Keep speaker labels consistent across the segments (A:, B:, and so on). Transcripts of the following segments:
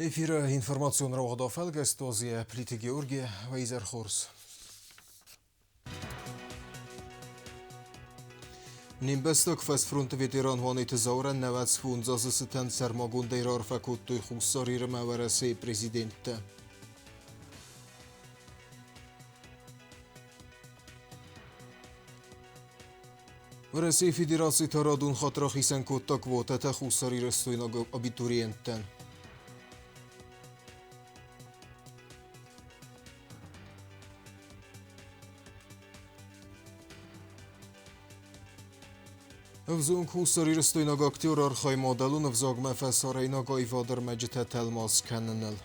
A: Эфиры информацион рауагъд афӕлгӕст Плиты Георги, уӕ изӕр хорз. Не мбӕстаг фӕсфронты ветеран Уанеты Зауырӕн 95 азы цытӕн сӕрмагондӕй раарфӕ кодтой Хуссар Ир ӕмӕ Уӕрӕсейы президенттӕ. Уӕрӕсейы Федерацийы та радон хатт рахицӕн кодта квотӕтӕ хуссарирыстойнаг абитуриенттӕн. Ӕвзонг хуссарирыстойнаг актер архайы мадӕлон ӕвзагмӕ фӕсарӕйнаг аивадӕрмӕджытӕ тӕлмац кӕныныл.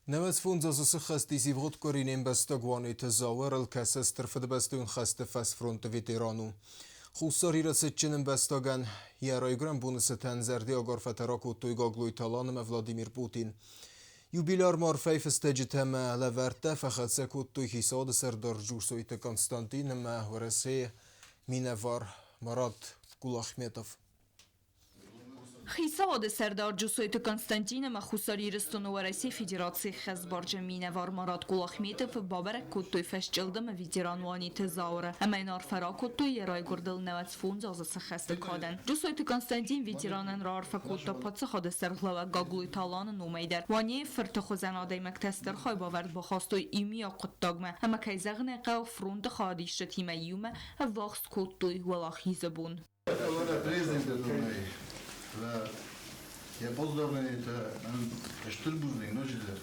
A: 95 азы сыххӕст ивгъуыд къуыри не мбӕстаг Уанеты Зауырыл, кӕцы Стыр Фыдыбӕстӕйон хӕсты фӕсфронты ветеран у. Хуссар Иры цытджын ӕмбӕстагӕн йӕ райгуырӕн боны цытӕн зӕрдиаг арфӕтӕ ракодтой Гаглойты Алан ӕмӕ Владимир Путин. Юбиляр ма арфӕйы фыстӕджытӕ ӕмӕ лӕвӕрттӕ фӕхӕццӕ кодтой хицауады сӕрдар Джусойты Константин ӕмӕ Уӕрӕсейы минӕвар Марат Кулахметов.
B: Хицауады сӕрдар Джусойты Константин ӕмӕ Хуссар Ирыстоны Уӕрӕсейы Федерацийы хӕсбарджын минӕвар Марат Кулахметов бабӕрӕг кодтой фӕсчъылдымы ветеран Уаниты Зауыры ӕмӕ йын арфӕ ракодтой йӕ райгуырдыл 95 азы сыххӕсты кадӕн. Джусойты Константин ветеранӕн раарфӕ кодта паддзахады сӕргълӕууӕг Гаглойты Аланы номӕй дӕр. Уанейы фырты хуызӕн адӕймӕгтӕ стыр хайбавӕрд бахастой иумиаг хъуыддагмӕ ӕмӕ, кӕй зӕгъын ӕй хъӕуы, фронты хайадисджытимӕ иумӕ ӕввахс кодтой Уӕлахизы бон.
C: Я поздравляю, это стыр бузныг ноджыдӕр.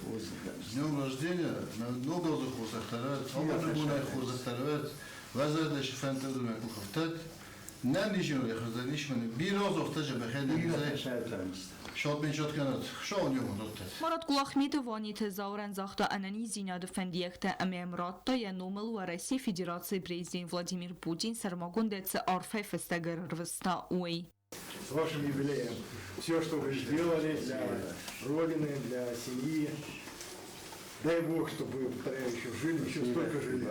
C: С днем рождения, ног азы хорзӕхтӕ абоны бонӕй хорзӕхтӕ уӕ зӕрдӕ фӕндтӕ мӕ къухӕфтӕд. Нӕ низин рехӕрдзӕнис мӕн бирӕ азохтӕ Шот шот кӕнӕт, шоу не
B: Марат Кулахметов Ваниты Заурӕн загъта ӕнӕниздзинады фӕндиӕгтӕ ӕмӕ йӕм радта йӕ номыл Уӕрӕсейы Федерацийы президент Владимир Путин сӕрмагондӕй цы арфӕйы фыстӕг ӕрырвыста, уый.
D: С вашим юбилеем! Все, что вы сделали для Родины, для семьи, дай Бог, чтобы вы, повторяю, еще жили, еще столько жили.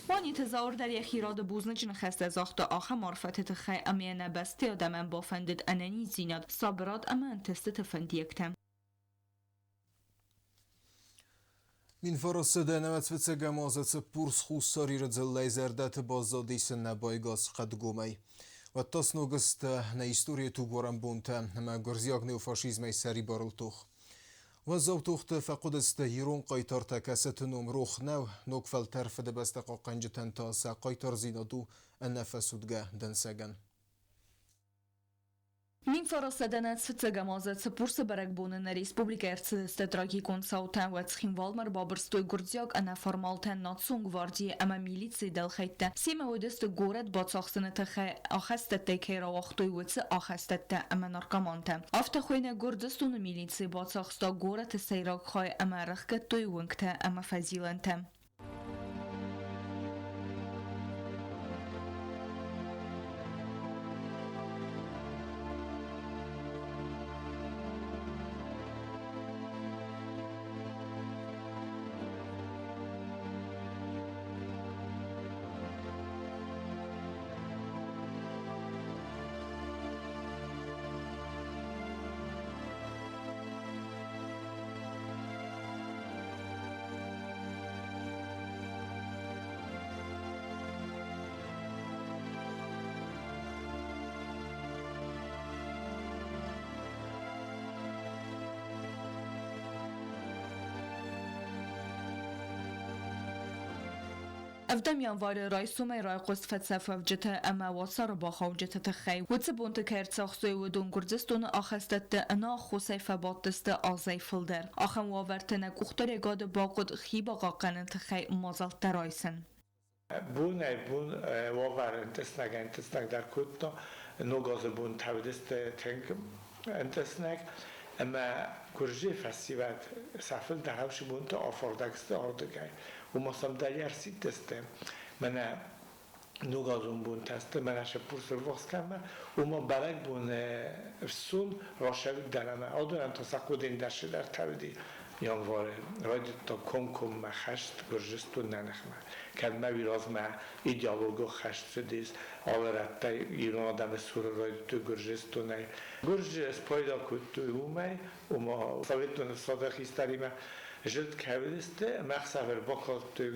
B: Уаниты Зауыр дӕр йӕхи рады бузныджы ныхӕстӕ загъта ахӕм арфӕты тыххӕй ӕмӕ йӕ нӕ бӕсты адӕмӕн бафӕндыд ӕнӕниздзинад, сабырад ӕмӕ ӕнтыстыты фӕндиӕгтӕ.
A: 1995 азы Цыппурс Хуссар Иры дзыллӕйы зӕрдӕты баззадис нӕбайгас хъӕдгомӕй. Уӕдта сног сты нӕ историйы тугуарӕн бонтӕ ӕмӕ гуырдзиаг неофашизмӕй сӕрибарыл тох. Уӕззау тохты фӕхъуыдысты ирон хъайтартӕ, кӕцыты ном рох нӕу, ног фӕлтӕр Фыдыбӕстӕ хъахъхъӕнджытӕн та сӕ хъайтардзинад у ӕнӕфӕцудгӕ дӕнцӕгӕн.
B: 1995 азы Цыппурсы бӕрӕгбоны нӕ республикӕйы ӕрцыдысты трагикон цаутӕ, уӕд Цхинвалмӕ ӕрбабырстой гуырдзиаг ӕнӕформалтӕ, национ гвардийы ӕмӕ милицийы дӕлхӕйттӕ. Семӕ уыдысты горӕт бацахсыны тыххӕй ахӕстӕттӕй кӕй рауагътой, уыцы ахӕстӕттӕ ӕмӕ наркомантӕ. Афтӕ хуыйны Гуырдзыстоны милици бацахста горӕты сӕйраг хай ӕмӕ ӕрӕхгӕдтой уынгтӕ ӕмӕ фӕзилӕнтӕ. Ӕвдӕм январы райсомӕй райхъуыст фӕцӕфӕвджытӕ ӕмӕ уацары бахауджыты тыххӕй. Уыцы бонты кӕй ӕрцахстой, уыдон Гуырдзыстоны ахӕстӕтты ӕнӕаххосӕй фӕбадтысты азӕй фылдӕр. Ахӕм уавӕрты нӕ къухдариӕгады бахъуыд хи бахъахъхъӕныны тыххӕй мадзӕлттӕ райсын.
E: Бонӕй-бон уавӕр ӕнтъыснӕг-ӕнтъыснӕгдӕр кодта. Ног азы бон тӕвдысты тынг ӕнтъыснӕг ӕмӕ гуырдзыйы фӕсивӕд сӕ фылдӕр ӕвзы бонты афардӕг сты ардыгӕй. Уымӕ сӕм дӕр ӕрсидтысты, мӕнӕ ногазон бонтӕ сты, мӕнӕ Цыппурсы рвахс кӕмӕ, уымӕ бӕрӕгбоны фсон рӕсӕгдӕр ӕмӕ адонӕн та сӕ хъуыдыйы дӕр тӕвди. январы райдыдта комкоммӕ хӕст Гуырдзыстоны ныхмӕ. Кӕд ма уый размӕ идеологон хӕст цыдис, алы рӕттӕй ирон адӕмы цуры райдыдтой Гуырдзыстонӕй. Гуырдзы спайда кодтой уымӕй, ома Советон Ӕфсады хистӕримӕ зылд кӕй уыдысты ӕмӕ ӕхсӕвӕр бакалдтой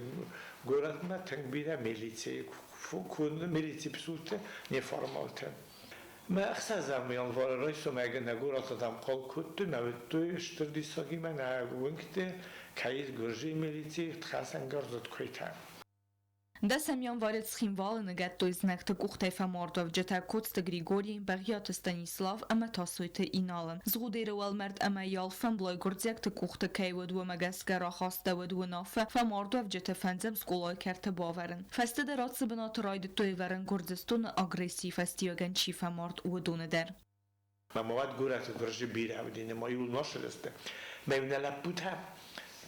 E: горӕтмӕ тынг бирӕ милицийы милицийы псуты неформалты. Мӕ ӕхсӕзӕм январы райсомӕй нӕ горӕты адӕм хъал кодтой, мӕ уыдтой стыр диссагимӕ нӕ уынгты, кӕй ис гуырдзыйы милицийы хӕцӕнгарзы куыйтӕ.
B: Дӕсӕм январы Цхинвалы ныгӕдтой знӕгты къухтӕй фӕмардуӕвджытӕ Коцты Григорий, Бӕгъиаты Станислав ӕмӕ Тасойты Иналы. Згъудеры уӕлмӕрд ӕмӕ йӕ алфӕмблай гуырдзиӕгты къухты кӕй уыд, уымӕ гӕсгӕ рахастӕуыд уынаффӕ фӕмардуӕвджыты фӕндзӕм скъолайы кӕрты бавӕрын. Фӕстӕдӕр ацы бынаты райдыдтой ӕвӕрын Гуырдзыстоны агрессийы фӕстиуӕгӕн чи фӕмард, уыдоны дӕр.
E: Мӕ уӕд горӕты гуырдзы бирӕ уыди, нӕ ма-иу носыдысты. Мӕ нӕ лӕппутӕ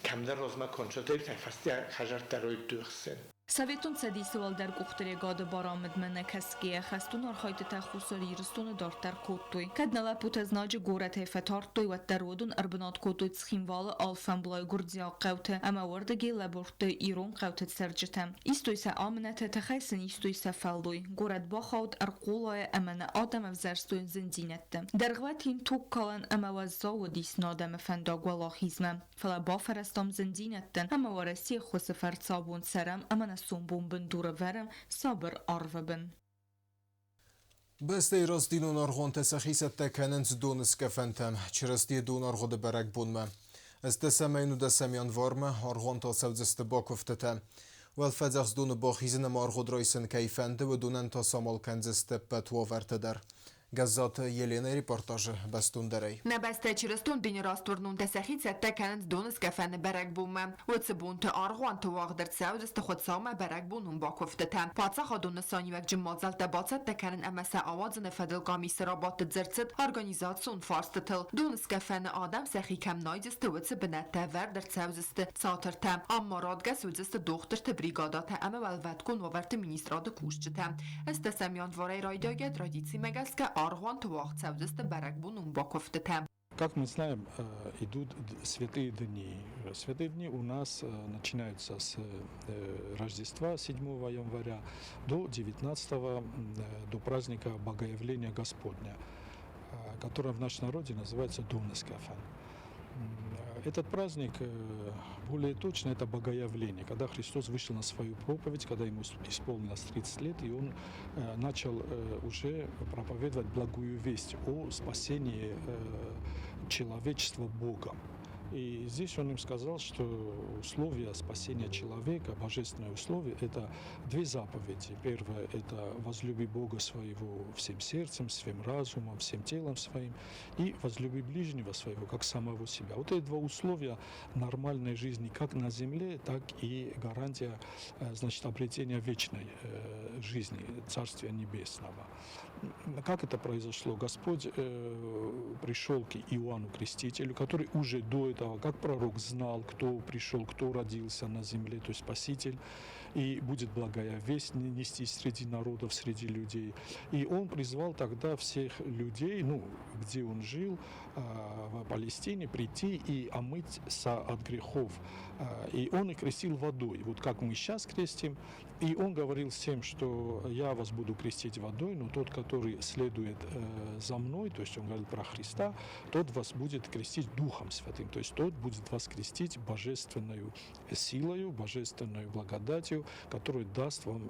E: кӕмдӕр размӕ концертӕй фӕстӕ хӕдзӕрттӕ райдыдтой хсӕн.
B: Советон Цӕдисы уӕлдӕр къухдариуӕгады барамындмӕ нӕ кӕсгӕйӕ, хӕстон архайдтытӕ Хуссар Ирыстоны дарддӕр кодтой. Кӕд нӕ лӕппутӕ знаджы горӕтӕй фӕтардтой, уӕддӕр уыдон ӕрбынат кодтой Цхинвалы алфӕмблай гуырдзиаг хъӕуты ӕмӕ уырдыгӕй лӕбурдтой ирон хъӕуты цӕрджытӕм. Истой сӕ амынӕтӕ, тыхӕй сын истой сӕ фӕллой. Горӕт бахауд ӕрхъулайы ӕмӕ нӕ адӕм ӕвзӕрстой зындзинӕдтӕ. Дӕргъвӕтин тугкалӕн ӕмӕ уӕззау уыдис нӕ адӕмы фӕндаг уӕлахизмӕ. Фӕлӕ бафӕрӕзтам зындзинӕдтӕн ӕмӕ Уӕрӕсейы ӕххуысы фӕрцы абон цӕрӕм ӕмӕ нӕ сомбон бындур ӕвӕрӕм сабыр арвы бын.
A: Бӕстӕйы рӕстдинон аргъуантӕ сӕхи цӕттӕ кӕнынц доныскъӕфӕнтӕм, Чырыстийы донаргъуыды бӕрӕгбонмӕ. Ӕстдӕсӕм ӕнудӕсӕм январмӕ аргъуантыл цӕудзысты бакуывтытӕ. Уӕлфӕдзӕхст доны бахизын ӕмӕ аргъуыд райсын кӕй фӕнды, уыдонӕн та самал кӕндзысты ӕппӕт уавӕртӕ дӕр. Гӕззаты Еленӕйы репортажы бӕстондӕрӕй.
F: Нӕ бӕстӕ чырыстон дины растуырнонтӕ сӕхи цӕттӕ кӕнынц доныскъӕфӕны бӕрӕгбонмӕ. Уыцы бонты аргъуанты уагъд ӕрцӕудзысты Хуыцаумӕ бӕрӕгбонон бакуывдтытӕ. Паддзахадон нысаниуӕгджын мадзӕлттӕ бацӕттӕ кӕнын ӕмӕ сӕ ауадзыны фӕдыл къамисы рабадты дзырд цыд организацион фарстытыл. Доныскъӕфӕны адӕм сӕхи кӕм найдзысты, уыцы бынӕттӕ ӕвӕрд ӕрцӕудзысты цатыртӕ. Ам ма радгӕс уыдзысты дохтырты бригадӕтӕ ӕмӕ уӕлвӕткон уавӕрты министрады кусджытӕ. Ӕстдӕсӕм январӕй райдайгӕ традицимӕ гӕсгӕ аргъуанты уагъд цӕудзысты бӕрӕгбонон бакуывдтытӕ.
G: Как мы знаем, идут святые дни. Святые дни у нас начинаются с Рождества 7 января до 19 до праздника Богоявления Господня, который в нашем народе называется Донескафан. Этот праздник, более точно, это Богоявление, когда Христос вышел на свою проповедь, когда ему исполнилось 30 лет, и он начал уже проповедовать благую весть о спасении человечества Богом. И здесь он им сказал, что условия спасения человека, божественное условие, это две заповеди. Первое – это возлюби Бога своего всем сердцем, всем разумом, всем телом своим, и возлюби ближнего своего, как самого себя. Вот эти два условия нормальной жизни как на земле, так и гарантия, значит, обретения вечной жизни, Царствия Небесного. Как это произошло? Господь пришел к Иоанну Крестителю, который уже до этого, как пророк, знал, кто пришел, кто родился на земле, то есть Спаситель, и будет благая весть нести среди народов, среди людей. И он призвал тогда всех людей, ну, где он жил, в Палестине, прийти и омыться от грехов. И он их крестил водой, вот как мы сейчас крестим. И он говорил всем, что я вас буду крестить водой, но тот, который следует за мной, то есть он говорил про Христа, тот вас будет крестить Духом Святым, то есть тот будет вас крестить божественную силою, божественную благодатью, которая даст вам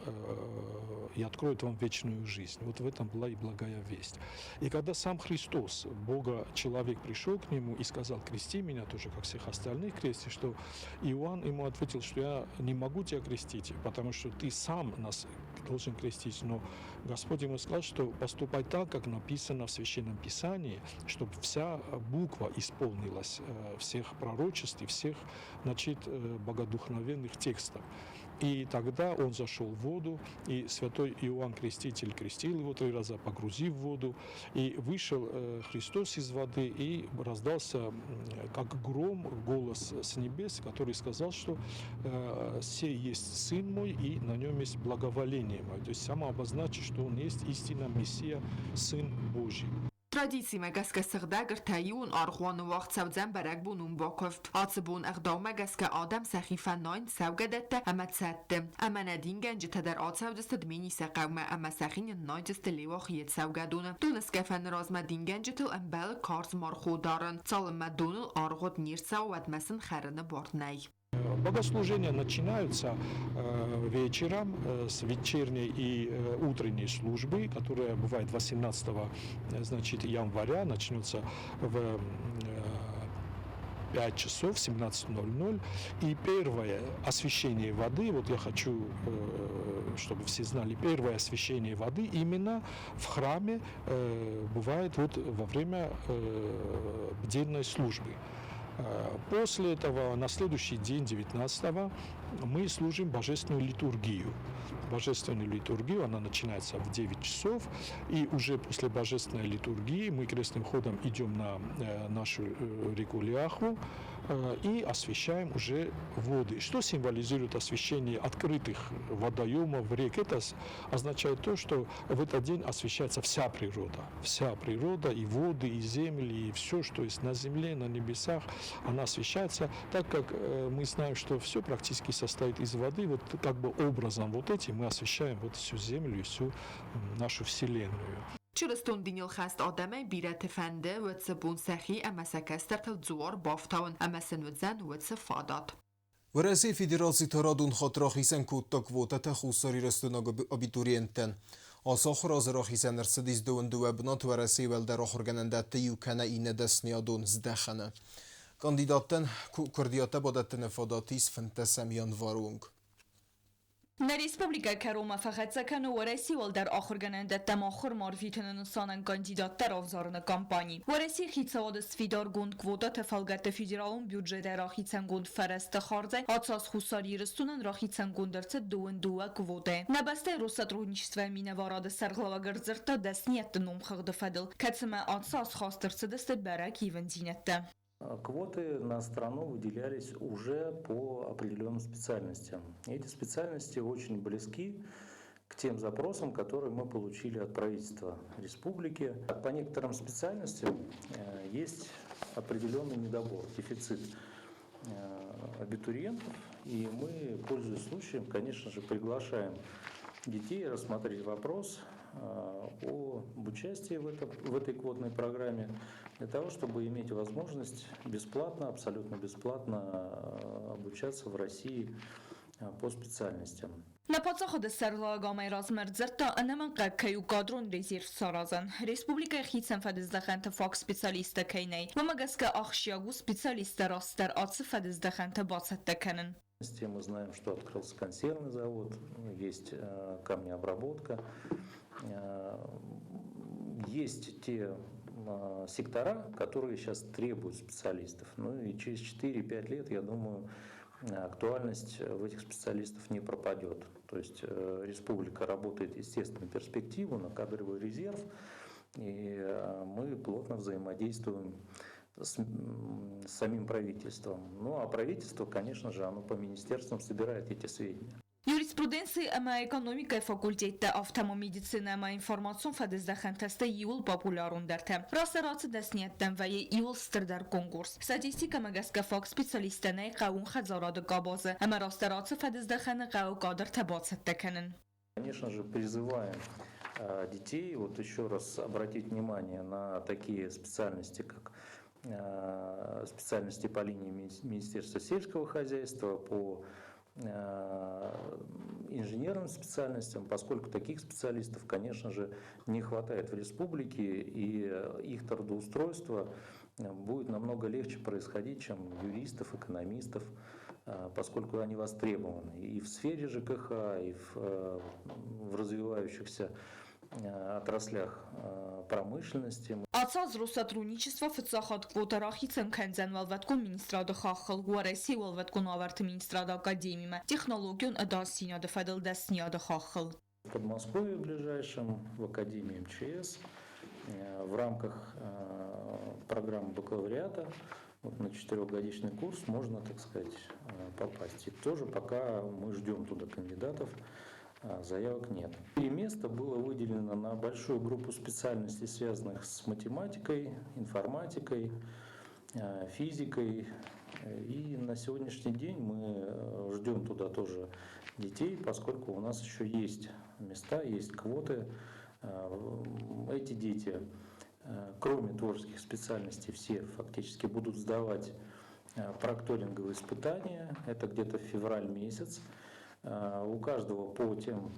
G: и откроет вам вечную жизнь. Вот в этом была и благая весть. И когда сам Христос, Бога человек, пришел к нему и сказал: крести меня тоже, как всех остальных крестишь, что Иоанн ему ответил, что я не могу тебя крестить, потому что ты сам нас должен крестить. Но Господь ему сказал, что поступай так, как написано в Священном Писании, чтобы вся буква исполнилась всех пророчеств и всех, значит, богодухновенных текстов. И тогда он зашел в воду, и святой Иоанн Креститель крестил его 3 раза, погрузив в воду, и вышел Христос из воды, и раздался, как гром, голос с небес, который сказал, что «Сей есть Сын мой, и на нем есть благоволение мое». То есть само обозначит, что он есть истинно Мессия, Сын Божий.
F: Традицимӕ гӕсгӕ сыгъдӕг ӕртӕиуон аргъуаны уагъд цӕудзӕн бӕрӕгбонон бакуывд. Ацы бон ӕгъдаумӕ гӕсгӕ адӕм сӕхи фӕнайынц цӕугӕдӕттӕ ӕмӕ цӕдты. Ӕмӕ нӕ дингӕнджытӕ дӕр ацӕудзысты Дменисы хъӕумӕ ӕмӕ сӕхи ныннайдзысты Леуахийы цӕугӕдоны. Доныскъӕфӕны размӕ дингӕнджытыл ӕмбӕлы карз мархо дарын. Цалынмӕ доныл аргъуыд не рцӕуа, уӕдмӕ сын хӕрыны бар нӕй.
G: Богослужения начинаются вечером с вечерней и утренней службы, которая бывает 18, значит, января, начнется в 5 часов, 17:00. И первое освящение воды, вот я хочу, чтобы все знали, первое освящение воды именно в храме бывает вот во время бденной службы. После этого, на следующий день, 19-го, мы служим божественную литургию. Божественную литургию, она начинается в 9 часов, и уже после божественной литургии мы крестным ходом идем на нашу реку Лиахву и освящаем уже воды. Что символизирует освящение открытых водоемов, рек? Это означает то, что в этот день освящается вся природа. Вся природа, и воды, и земли, и все, что есть на земле, на небесах, она освящается, так как мы знаем, что все практически состоит из воды, вот как бы образом вот этим мы освящаем вот всю землю и всю нашу Вселенную.
F: Чырыстон диныл хӕст адӕмӕй бирӕты фӕнды уыцы бон сӕхи ӕмӕ сӕ кӕстӕртыл дзуар бафтауын ӕмӕ сын уыдзӕн уыцы фадат.
A: Уӕрӕсей Федераций радон хатт рахицӕн кодта квотӕтӕ Хуссар Ирыстойнаг абитуриенттӕн. Ацы ахуыр азы рахицӕн ӕрцыдис дыууын дыууӕ бынат Уӕрӕсейы уӕлдӕр ахуыргӕнӕндӕтты иу кӕнӕ иннӕ дӕсныйадон здӕхӕны. Кандидаттӕн куырдиӕттӕ бадӕттыны фадат ис 15 январы онг.
B: Нӕ республикӕ кӕронмӕ фӕхӕццӕ кӕны Уӕрӕсейы уӕлдӕр ахуыргӕнӕндӕттӕм ахуырмӕ арвитыны нысанӕн кандидаттӕ равзарыны кампани. Уӕрӕсейы хицауады сфидаргонд квотӕты фӕлгӕтты федералон бюджетӕй рахицӕнгонд фӕрӕзты хардзӕй ацы аз Хуссар Ирыстонӕн рахицӕнгонд ӕрцыд дыууын дыууӕ квотӕйы. Нӕ бӕстӕйы Россотрудничествойы минӕварады сӕргълӕууӕг ӕрдзырдта дӕсныйӕдты номхыгъды фӕдыл, кӕцымӕ ацы аз хаст ӕрцыдысты бӕрӕг ивындзинӕдтӕ.
H: Квоты на страну выделялись уже по определенным специальностям. Эти специальности очень близки к тем запросам, которые мы получили от правительства республики. По некоторым специальностям есть определенный недобор, дефицит абитуриентов. И мы, пользуясь случаем, конечно же, приглашаем детей рассмотреть вопрос об участии в этой квотной программе для того, чтобы иметь возможность бесплатно, абсолютно бесплатно обучаться в России по специальностям.
B: Нӕ паддзахады сӕргълӕууӕг амӕй размӕ ӕрдзырдта, ӕнӕмӕнгхъӕуӕг кӕй у кадрон резерв саразын. Республикӕйы хицӕн фӕдыздӕхӕнты фаг специалисттӕ кӕй нӕй, уымӕ гӕсгӕ ахсджиаг у специалисттӕ растдӕр ацы фӕдыздӕхӕнтӕ бацӕттӕ кӕнын.
H: Мы знаем, что открылся консервный завод, есть камнеобработка, есть те сектора, которые сейчас требуют специалистов. Ну и через 4-5 лет, я думаю, актуальность в этих специалистов не пропадет. То есть республика работает, естественно, на перспективу, на кадровый резерв, и мы плотно взаимодействуем с самим правительством. Ну а правительство, конечно же, оно по министерствам собирает эти сведения.
B: Юриспруденци ӕмӕ экономикӕйы факультеттӕ, афтӕ ма медицинӕ ӕмӕ информацион фӕдыздӕхӕнтӕ сты иууыл популярондӕртӕ. Растдӕр ацы дӕсныйӕдтӕм вӕййы иууыл стырдӕр конкурс. Статистикӕмӕ гӕсгӕ фаг специалисттӕ нӕй хъӕууон хӕдзарады къабазы ӕмӕ растдӕр ацы фӕдыздӕхӕны хъӕуы кадртӕ бацӕттӕ кӕнын.
H: Конечно же, призываем детей вот еще раз обратить внимание на такие специальности, как специальности по линии Министерства сельского хозяйства, по инженерным специальностям, поскольку таких специалистов, конечно же, не хватает в республике, и их трудоустройство будет намного легче происходить, чем юристов, экономистов, поскольку они востребованы и в сфере ЖКХ, и в развивающихся отраслях промышленности.
B: Ацы аз Россотрудничество фыццаг хатт квотӕ рахицӕн кӕндзӕн Уӕлвӕткон министрады хаххыл Уӕрӕсейы Уӕлвӕткон уавӕрты министрады академимӕ технологион ӕдасдзинады фӕдыл дӕсныйады хаххыл.
H: В Подмосковье ближайшем, в Академии МЧС, в рамках программы бакалавриата вот на четырехгодичный курс можно, так сказать, попасть. И тоже пока мы ждем туда кандидатов. Заявок нет. И место было выделено на большую группу специальностей, связанных с математикой, информатикой, физикой. И на сегодняшний день мы ждем туда тоже детей, поскольку у нас еще есть места, есть квоты. Эти дети, кроме творческих специальностей, все фактически будут сдавать прокторинговые испытания. Это где-то февраль месяц. У каждого по тем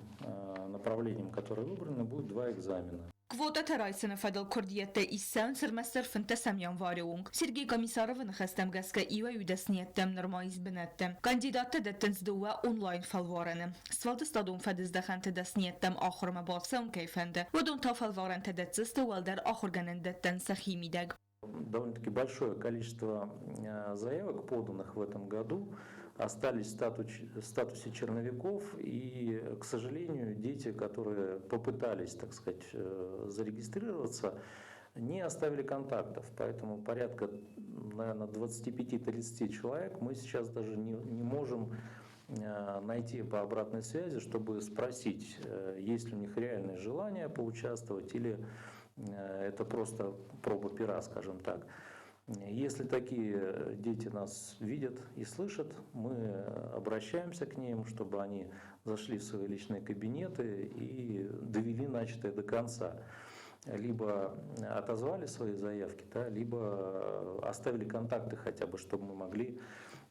H: направлениям, которые выбраны, будет 2 экзамена.
B: Квотӕтӕ райсыны фӕдыл куырдиӕттӕ ист цӕуынц ӕрмӕстдӕр 15 январы онг. Сергей Комиссаровы ныхӕстӕм гӕсгӕ иуӕй-иу дӕсныйӕдтӕм нырма ис бынӕттӕ. Кандидаттӕ дӕттынц дыууӕ онлайн-фӕлварӕны. Сфӕлдыстадон фӕдыздӕхӕнты дӕсныйӕдтӕм ахуырмӕ бацӕуын кӕй фӕнды, уыдон та фӕлварӕнтӕ дӕтдзысты уӕлдӕр ахуыргӕнӕндӕттӕн сӕхи мидӕг.
H: Довольно-таки большое количество заявок, поданных в этом году, остались в статусе черновиков, и, к сожалению, дети, которые попытались, так сказать, зарегистрироваться, не оставили контактов, поэтому порядка, наверное, 25-30 человек мы сейчас даже не можем найти по обратной связи, чтобы спросить, есть ли у них реальное желание поучаствовать или это просто проба пера, скажем так. Если такие дети нас видят и слышат, мы обращаемся к ним, чтобы они зашли в свои личные кабинеты и довели начатое до конца. Либо отозвали свои заявки, да, либо оставили контакты хотя бы, чтобы мы могли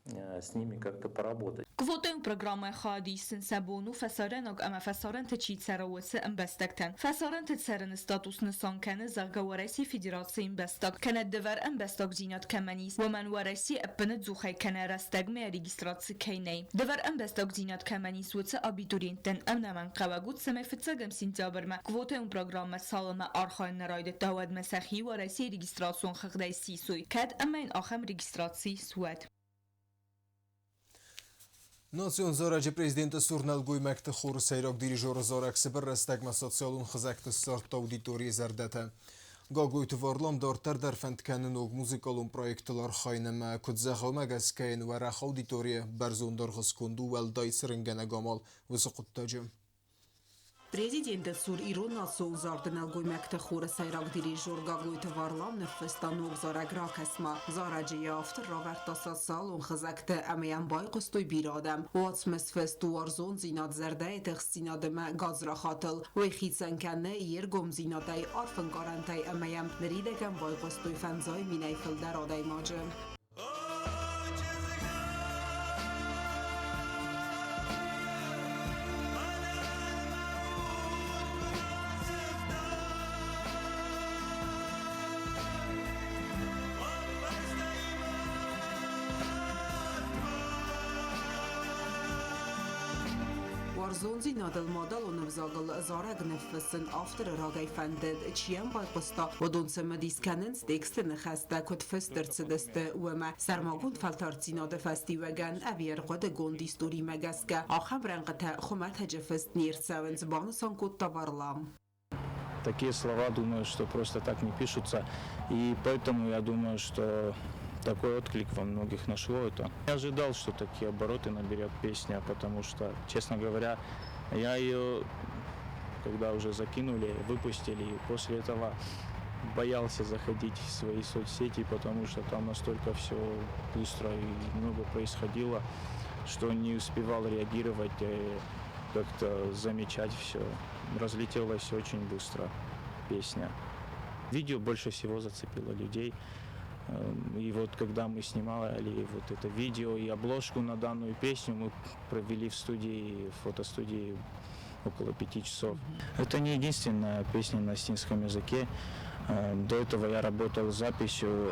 H: с ними как-то поработать.
B: Квотӕйон программӕйы хайад исын сӕ бон у фӕсарӕйнаг ӕмӕ фӕсарӕнты чи цӕры, уыцы ӕмбӕстӕгтӕн. Фӕсарӕнты цӕрыны статус нысан кӕны, зӕгъгӕ, Уӕрӕсейы Федерацийы ӕмбӕстаг, кӕнӕ дывӕр ӕмбӕстагдзинад кӕмӕн ис, уымӕн Уӕрӕсейы ӕппынӕдзухӕй кӕнӕ рӕстӕгмӕ регистраци кӕй нӕй. Дывӕр ӕмбӕстагдзинад кӕмӕн ис, уыцы абитуриенттӕн ӕнӕмӕнгхъӕуӕг у, цӕмӕй фыццӕгӕм сентябрмӕ квотӕйон программӕ цалынмӕ архайын нӕ райдыдта, уӕдмӕ сӕхи Уӕрӕсейы регистрацион хыгъдӕй сисой, кӕд ӕмӕ йын ахӕм регистраци ис, уӕд.
A: Национ зарӕджы президенты цур нӕлгоймӕгты хоры сӕйраг дирижеры зарӕг цыбыр рӕстӕгмӕ социалон хызӕгты ссардта аудиторийы зӕрдӕтӕ. Гаглойты Варлам дарддӕр дӕр фӕнд кӕны ног музыкалон проектыл архайын ӕмӕ, куыд зӕгъы, уымӕ гӕсгӕ йын уӕрӕх аудиторийы бӕрзонд аргъысконд у уӕлдай цырынгӕнӕг амал уыцы хъуыддаджы.
I: Президенты цур ирон национ зарды нӕлгоймӕгты хоры сӕйраг дирижер Гаглойты Варлам ныффыста ног зарӕг «Ракӕс-ма». Зарӕджы йӕ автор равӕрдта социалон хызӕгты ӕмӕ йӕм байхъуыстой бирӕ адӕм. Уацмыс фыст у уарзондзинад, зӕрдӕйы тыхстдзинад ӕмӕ гадзрахатыл. Уый хицӕн кӕны йе ргомдзинадӕй, арф ӕнкъарӕнтӕй ӕмӕ йӕм ныридӕгӕн байхъуыстой фӕндзай минӕй фылдӕр адӕймаджы. Уарзондзинадыл мадӕлон ӕвзагыл зарӕг ныффыссын авторы рагӕй фӕндыд. Чи йӕм байхъуыста, уыдон цымыдис кӕнынц тексты ныхӕстӕ куыд фыст ӕрцыдысты, уымӕ. Сӕрмагонд фӕлтӕрддзинады фӕстиуӕгӕн ӕви ӕрхъуыдыгонд историмӕ гӕсгӕ ахӕм рӕнхъытӕ хуымӕтӕджы фыст не рцӕуынц, банысан кодта Варлам.
J: Такие слова, думаю, что просто так не пишутся. И поэтому я думаю, что такой отклик во многих нашло это. Я ожидал, что такие обороты наберет песня, потому что, честно говоря, я ее, когда уже закинули, выпустили, и после этого боялся заходить в свои соцсети, потому что там настолько все быстро и много происходило, что не успевал реагировать, как-то замечать все. Разлетелась очень быстро песня. Видео больше всего зацепило людей. И вот когда мы снимали вот это видео и обложку на данную песню, мы провели в студии, в фотостудии около 5 часов. Это не единственная песня на осетинском языке. До этого я работал с записью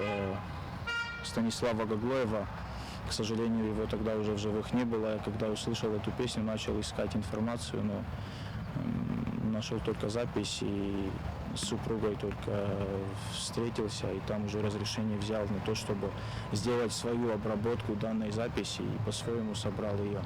J: Станислава Гаглоева. К сожалению, его тогда уже в живых не было. Я когда услышал эту песню, начал искать информацию, но нашел только запись и с супругой только встретился, и там уже разрешение взял на то, чтобы сделать свою обработку данной записи и по-своему собрал ее.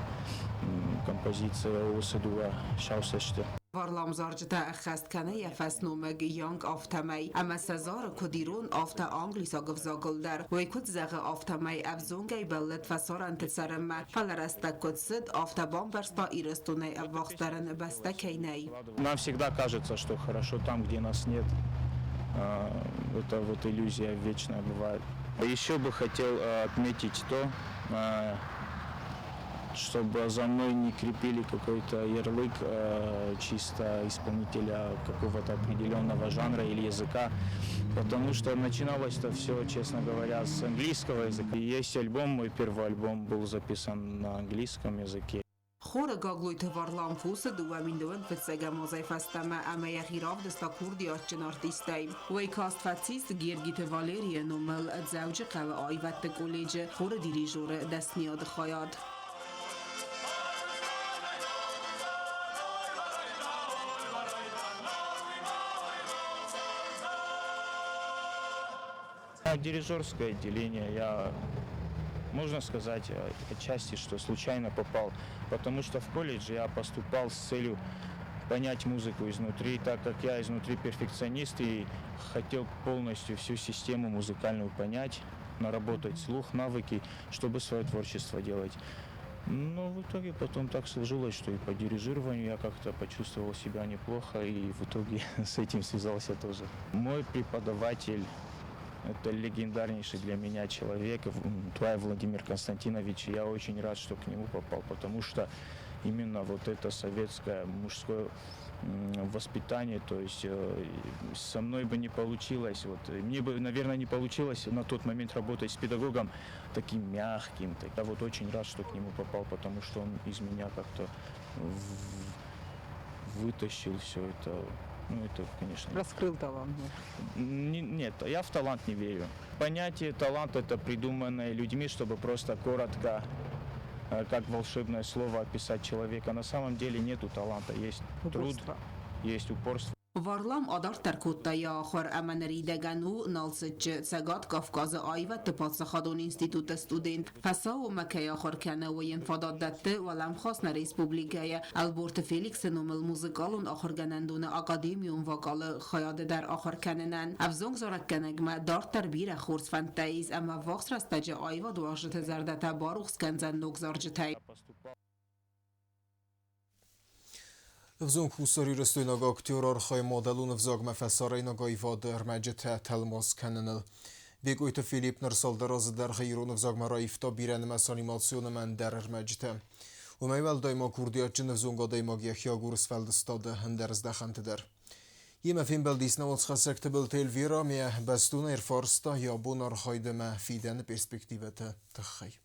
J: Композиция уыцы дыууӕ сау цӕсты.
I: Варлам зарджытӕ ӕххӕст кӕны йӕ фӕсномыг Young афтӕмӕй, ӕмӕ сӕ зары куыд ирон, афтӕ англисаг ӕвзагыл дӕр. Уый куыд зӕгъы, афтӕмӕй ӕвзонгӕй бӕллыд фӕсарӕнты цӕрынмӕ, фӕлӕ рӕстӕг куыд цыд, афтӕ бамбӕрста Ирыстонӕй ӕввахсдӕр ын бӕстӕ кӕй нӕй.
J: Нам всегда кажется, что хорошо там, где нас нет. Это вот иллюзия вечная бывает. Еще бы хотел отметить то, чтобы за мной не крепили какой-то ярлык чисто исполнителя какого-то определенного жанра или языка, потому что начиналось-то все, честно говоря, с английского языка. И есть альбом, мой первый альбом был записан на английском языке.
I: Хоры Гаглойты Варлам кусы 2001 фыццӕгӕм азӕй фӕстӕмӕ ӕмӕ йӕхи равдыста курдиатджын артистӕй. Уый каст фӕцис Гергиты Валерийы номыл Дзӕуджыхъӕуы аивӕдты колледжы хоры дирижеры дӕсныйады хайад.
J: Дирижерское отделение я, можно сказать, отчасти, что случайно попал, потому что в колледж я поступал с целью понять музыку изнутри, так как я изнутри перфекционист и хотел полностью всю систему музыкальную понять, наработать слух, навыки, чтобы свое творчество делать. Но в итоге потом так сложилось, что и по дирижированию я как-то почувствовал себя неплохо, и в итоге с этим связался тоже. Мой преподаватель – это легендарнейший для меня человек, Туаев Владимир Константинович. Я очень рад, что к нему попал, потому что именно вот это советское мужское воспитание, то есть со мной бы не получилось, вот, мне бы, наверное, не получилось на тот момент работать с педагогом таким мягким. Я вот очень рад, что к нему попал, потому что он из меня как-то вытащил все это. Ну, это, конечно...
K: Раскрыл талант.
J: Нет, я в талант не верю. Понятие талант – это придуманное людьми, чтобы просто коротко, как волшебное слово, описать человека. На самом деле нету таланта, есть труд, есть упорство.
I: Варлам адарддӕр кодта йӕ ахуыр ӕмӕ ныридӕгӕн у Налцыччы Цӕгат Кавказы аивӕдты паддзахадон институты студент. Фӕсаууонмӕ кӕй ахуыр кӕны, уый йын фадат дӕтты уӕлӕмхас нӕ республикӕйы Ӕлборты Феликсы номыл музыкалон ахуыргӕнӕндоны академион вокалы хайады дӕр ахуыр кӕнынӕн. Ӕвзонг зарӕггӕнӕгмӕ дарддӕр бирӕ хорз фӕндтӕ ис ӕмӕ ӕввахс рӕстӕджы аивадуарзджыты зӕрдӕтӕ барухс кӕндзӕн ног зарджытӕй.
A: Ӕвзонг хуссарирыстойнаг актер архайы мадӕлон ӕвзагмӕ фӕсарӕйнаг аивады ӕрмӕджытӕ тӕлмац кӕныныл. Бекъойты Филипп ныр цалдӕр азы дӕргъы ирон ӕвзагмӕ раивта бирӕнымӕц анимацион ӕмӕ ӕндӕр ӕрмӕджытӕ. Уымӕй уӕлдай ма курдиатджын ӕвзонг адӕймаг йӕхи агуры сфӕлдыстады ӕндӕр здӕхӕнты дӕр. Йемӕ фембӕлдис науӕдзхӕссӕг Тыбылты Эльвира ӕмӕ бӕстонӕй ӕрфарста йӕ абоны архайды ӕмӕ фидӕны перспективӕты тыххӕй.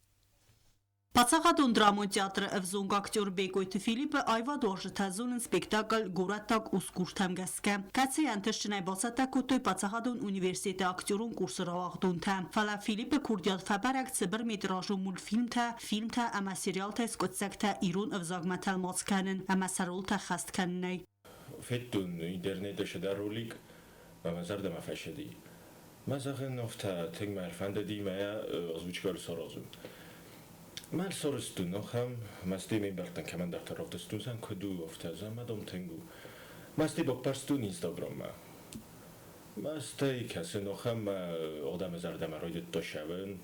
L: Паддзахадон драмон театры ӕвзонг актер Бекъойты Филиппы аивадуарзджытӕ зонынц спектакль «Горӕттаг усгуртӕм» гӕсгӕ, кӕцыйы ӕнтыстджынӕй бацӕттӕ кодтой паддзахадон университеты актерон курсы рауагъдонтӕ. Фӕлӕ Филиппы курдиат фӕбӕрӕг цыбырметражон мультфильмтӕ, фильмтӕ ӕмӕ сериалтӕй скъуыддзӕгтӕ ирон ӕвзагмӕ тӕлмац кӕнын ӕмӕ сӕ ролтӕ хӕст кӕнынӕй.
M: Федтон интернеты цыдӕр ролик, мӕ мӕ зӕрдӕмӕ фӕцыди. Мӕ зӕгъын, афтӕ тынг мӕ ӕрфӕндыди мӕ озвучка саразын. Мӕ сарӕзтон ахӕм, мӕсти ме мбӕлттӕн кӕмӕндӕрты равдыстон, сӕн куыд у, афтӕ, мӕ дам тынг у. Мӕсти баппӕрстон Инстаграммӕ. Мӕстӕй кӕсын ахӕм мӕ адӕмы зӕрдӕмӕ райдыдта цӕуын,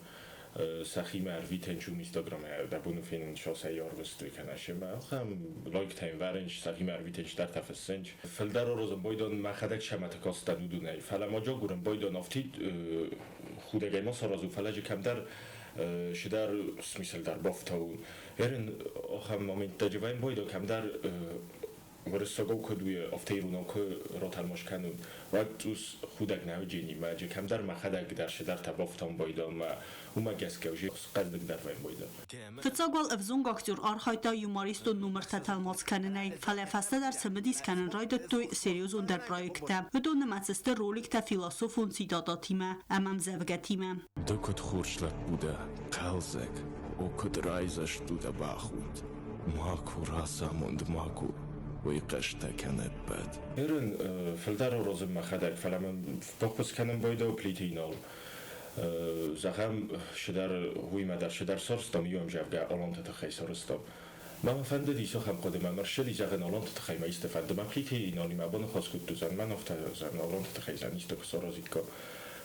M: сӕхимӕ ӕрвитӕн чум Инстаграммӕ дӕ боны фенын сӕ ӕрвыстой кӕнӕ семӕ ахӕм лайктӕ вӕрынч, сӕхимӕ ӕрвитӕн чидӕртӕ фыссынч. Фылдӕр аразын байдон мӕхӕдӕг сӕмӕты кастӕн уыдонӕй, фӕлӕ ма агурын байдон афтид худӕгӕй ма саразун, фӕлӕ же кӕмдӕр чидӕр смысл дӕр бафтауын. Ерын ахӕм моменттӕ вӕййын байдон кӕмдӕр уырыссагау куыд у, афтӕ иронау куы ратӕлмац кӕнон, уӕд цъус худӕг нӕ уыджени мӕ же кӕмдӕр мӕхӕдӕг дӕр чидӕртӕ бафтауын байдон мӕ уымӕ гӕсгӕ уже хъӕздыгдӕр вӕййын байдон.
L: Фыццаг уал ӕвзонг актер архайдта юмористон номыртӕ тӕлмац кӕнынӕй, фӕлӕ фӕстӕдӕр цымыдис кӕнын райдыдтой серьезондӕр проекттӕ. Уыдон нымӕцы сты роликтӕ философон цитататимӕ ӕмӕ ӕмдзӕвгӕтимӕ.
N: Ды куыд хорз лӕппу дӕ, хъӕлдзӕг, о куыд райдзаст у дӕ бахудт. Макуы рацамонд, макуы, уый хъӕстӕ кӕн ӕппӕт.
M: Ерын фылдӕр аразын мӕхӕдӕг, фӕлӕ мын баххуыс кӕнын байдау Плиты Инал. Зӕгъӕм, цыдӕр уыимӕ дӕр цыдӕр сарӕзтам, иу ӕмдзӕвгӕ аланты тыххӕй сарӕзтам. Мӕ мӕ фӕндыдис ахӕм хъуыды, мӕ ӕрцыди, зӕгъын, аланты тыххӕй мӕ исты фӕнды. Мӕ Плиты Иналимӕ абоны куыд уыдзӕн, мӕн афтӕ зӕгъын, аланты тыххӕй зӕгъын, исты куы саразиккам.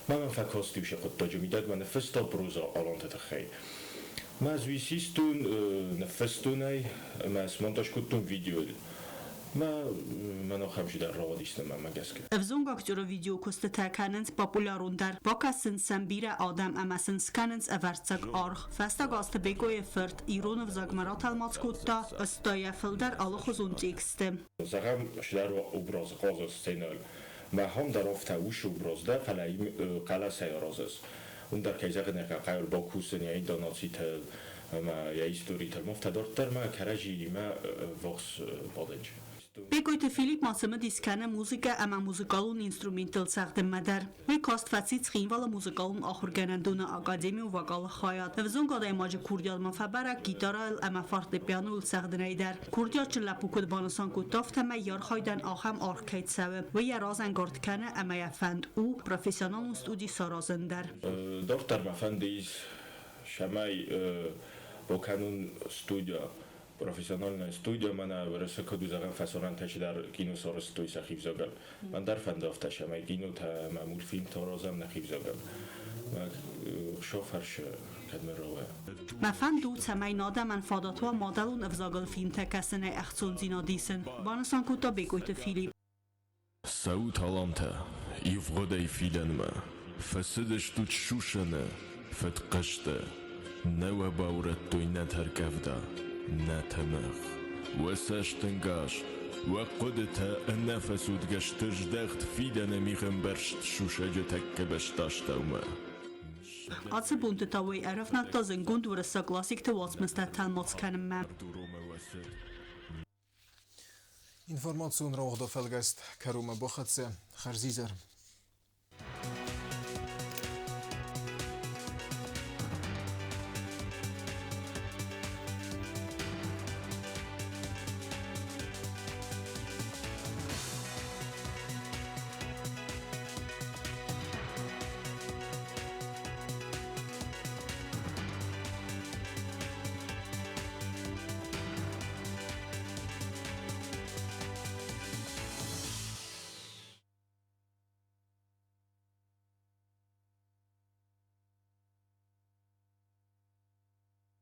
M: Мӕ мӕм фӕкасти уыцы хъуыддаджы мидӕг, мӕ ныффыста проза аланты тыххӕй. Мӕ ӕз уый систон, ныффыстон ӕй ӕмӕ смонтаж кодтон видеойыл. Мӕ мӕн ахӕм чидӕр рауадис мӕ гӕсгӕ.
L: Ӕвзонг актеры видеокуыстытӕ кӕнынц популярондӕр, бакӕсынц сӕм бирӕ адӕм ӕмӕ сын скӕнынц ӕвӕрццаг аргъ. Фӕстаг азты Бекъойы фырт ирон ӕвзагмӕ ратӕлмац кодта 80-ӕй фылдӕр алыхуызон тексты.
M: Зӕгъӕм, чидӕр образ хъазы сценӕйыл. Махӕн дӕр афтӕ уыцы образ дӕр, фӕлӕ хъӕлӕсӕй аразыс. Уым дӕр, кӕй зӕгъын ӕй хъӕуы, бакусын йӕ интонацитыл ӕмӕ йӕ историтыл. Афтӕ дарддӕр ма кӕрӕдзиимӕ ввахс бадӕнджы.
L: Бекъойты Филипп ма цымыдис кӕны музыкӕ ӕмӕ музыкалон инструменттыл цӕгъдынмӕ дӕр. Уый каст фӕци Цхинвалы музыкалон ахуыргӕнӕндоны академион вокалы хайад. Ӕвзонг адӕймаджы курдиатмӕ фӕбӕрӕг гитарӕйыл ӕмӕ фортепианойыл цӕгъдынӕй дӕр. Курдиатджын лӕппу куыд банысан кодта, афтӕмӕй йӕ архайдӕн ахӕм аргъ кӕй цӕуы, уый йӕ разӕнгард кӕны ӕмӕ йӕ фӕнд у профессионалон студи саразын дӕр.
M: Дарддӕр мӕ фӕнды ис, цӕмӕй бакӕнон студия, профессиональная студия, мӕнӕ Уӕрӕсе куыд у, зӕгъӕм, фӕсарӕнтӕ чидӕр кино сарӕзтой сӕхи взагыл. Мӕн дӕр фӕнды афтӕ, цӕмӕй кинотӕ ӕмӕ мультфильмтӕ аразӕм нӕхи взагыл. Мӕ шофӕрсы кӕдмӕ рауайа.
L: Мӕ фӕнд у, цӕмӕй нӕ адӕмӕн фадат уа мадӕлон ӕвзагыл фильмтӕ кӕсынӕй ӕхцондзинад исын, банысан кодта Бекъойты Филипп.
N: Цӕут, алантӕ, ивгъуыдӕй фидӕнмӕ, Фӕцыдыстут сусӕны фыдхъызты. Нӕ уӕ баурӕдтой нӕ тӕрккъӕвда, нӕ тымыгъ. Уӕ цӕстӕнгас, уӕ хъуыдытӕ ӕнӕфӕцудгӕ сты здӕхт фидӕны мигъӕмбӕрзт сусӕджы тӕккӕ бӕстастӕумӕ.
L: Ацы бонты та уый ӕрӕвнӕлдта зындгонд уырыссаг классикты уацмыстӕ тӕлмац кӕнынмӕ.
A: Информацион рауагъды фӕлгӕст кӕронмӕ бахӕццӕ. Хӕрзизӕр.